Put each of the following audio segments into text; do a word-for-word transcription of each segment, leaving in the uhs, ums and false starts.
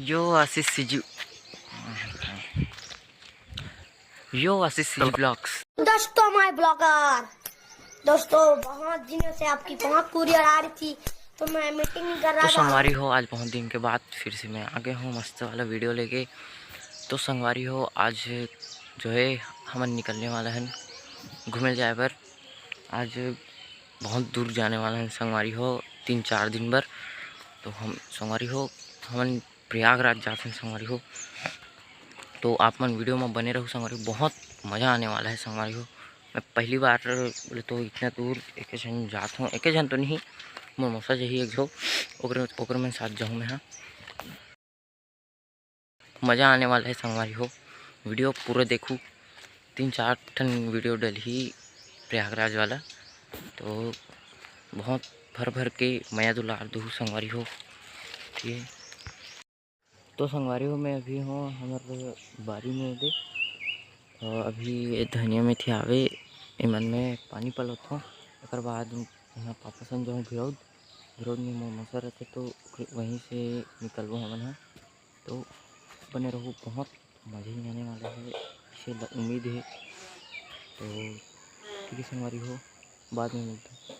यो आशीष सिजू, यो आशीष Siju blogs. दोस्तों, मैं blogger. दोस्तों, बहुत दिनों से आपकी बहुत कुरियर आ रही थी, तो मैं मीटिंग नहीं कर रहा तो था। संगवारी हो, आज बहुत दिन के बाद फिर से मैं आ गया हूँ मस्त वाला वीडियो लेके। तो संगवारी हो, आज जो है हमन निकलने वाला है घूमे जाए बर। आज बहुत दूर जाने वाला है संगवारी हो, तीन चार दिन बर। तो हम संगवारी हो, हमन प्रयागराज जात हन संगवारी हो। तो आप मन वीडियो में बने रहू संगवारी हो, बहुत मज़ा आने वाला है संगवारी हो। मैं पहली बार बोले तो इतना दूर एके झन जात हूँ, एके झन तो नहीं, मोर मौसा जही एक झो, ओकरे ओकरे मन साथ जाहूँ मैं। हाँ, मज़ा आने वाला है संगवारी हो, वीडियो पूरा देखू। तीन चार ठन वीडियो डलही प्रयागराज वाला, तो बहुत भर भर के मया दुलार दूहू संगवारी हो। ठीक है, तो संगवारी हो, मैं अभी हूँ हमर बारी में दे, और अभी ये धनिया मेथी आवे, एमन में पानी पलोत हूँ। एकर बाद यहाँ पापा सन जाऊँ भिरौद, भिरौद में मोर मौसा रहते, तो ओकरे वहीं से निकलबो हमन ह। तो बने रहू, बहुत मज़ा ही आने वाला है, इसे ल-, उम्मीद है। तो ठीक है संगवारी हो, बाद में मिलते हैं।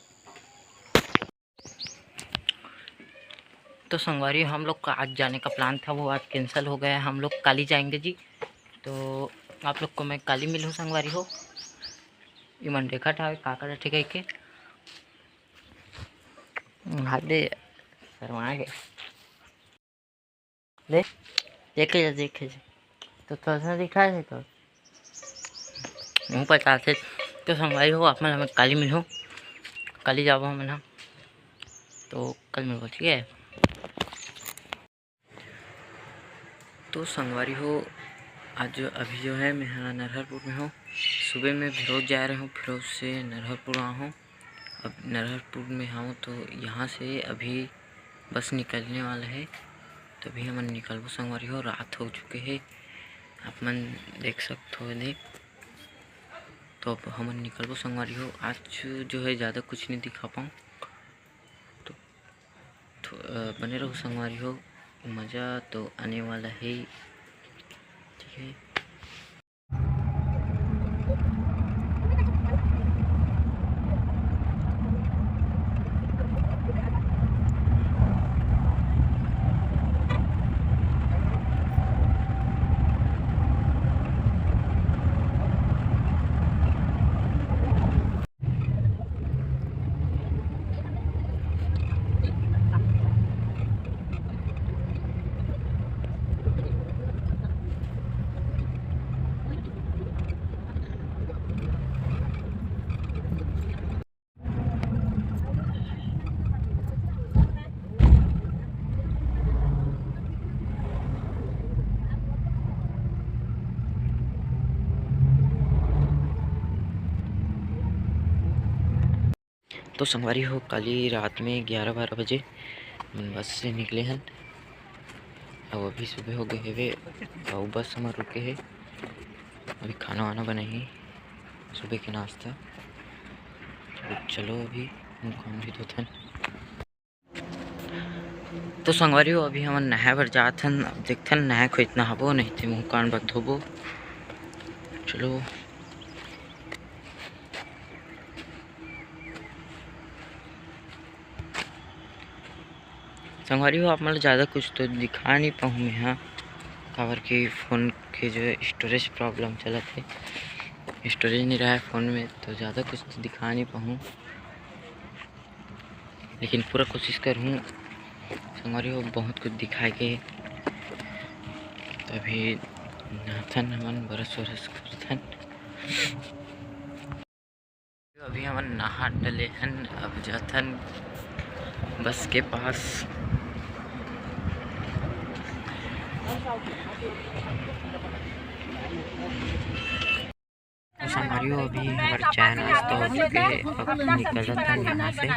तो संगवारी, हम लोग का आज जाने का प्लान था, वो आज कैंसिल हो गया है। हम लोग काली जाएंगे जी। तो आप लोग को मैं काली मिलूँ संगवारी हो। इमन देखत हवे का करत हे कहिके। हाथ दे, शर्मा गए। ले, देखे जा, देखे जा। तो थोड़ा सा दिखा दे तो। मुँह पर चाहते तो संगवारी हो, आप मन हमें काली मिलहू, काली जाबो हमन ह, तो कल मिलबो, ठीक है। तो संगवारी हो, आज अभी जो है मैं ह नरहरपुर में हूँ। सुबह में भिरौद जा रहे हूँ, भिरौद से नरहरपुर आ हूँ। अब नरहरपुर में हूँ तो यहाँ से अभी बस निकलने वाला है, तभी हमन निकलबो संगवारी हो। रात हो चुके हे, आप मन देख सकत हो दे। तो अब हमन निकलबो संगवारी हो। आज जो है ज़्यादा कुछ नहीं दिखा पाऊँ, तो, तो अ, बने रहो संगवारी हो, मज़ा तो आने वाला है, ठीक है। तो संगवारी हो, काली रात में ग्यारह बारह बजे बस से निकले हन, अउ अभी सुबह हो गए हवे, अउ बस हमर रुके हे। अभी खाना वाना बनाही, सुबह के नाश्ता। तो चलो अभी मुँह कान भी धोथन। तो संगवारी हो, अभी हमन नहाए बर जात हन। अब देखथन, नहाए खोइत नहाबो, नहीं ते मुँह कान बंद होबो। चलो। संगवारी हो, आप मन ल ज़्यादा कुछ तो दिखा नहीं पाहूँ मैं, हाँ, काबर कि फ़ोन के जो है storage problem चलत हे, storage नहीं रहा है फ़ोन में, तो ज़्यादा कुछ तो दिखा नहीं पाहूँ, लेकिन पूरा कोशिश करहूँ संगवारी हो, बहुत कुछ दिखाए के। तभी नहाथन हमन, brush व्रश करथन। अभी हमन नहा डले हन, अब जाथन बस के पास। संगवारी हो, अभी हमर चाय नाश्ता हो चुके हे, अब निकलत हन यहाँ से।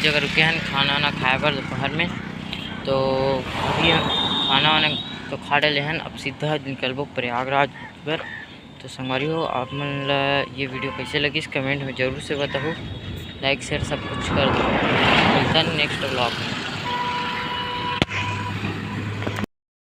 जगह रुके हन खाना वाना खाए बर दोपहर में। तो अभी हम खाना वाना तो खा डले हन, अब सीधा निकलबो प्रयागराज बर। तो संगवारी हो, आप मन ला ये वीडियो कैसे लगिस, कमेंट में जरूर से बताहू, लाइक शेयर सब कुछ कर दो। मिलता है नेक्स्ट व्लॉग में।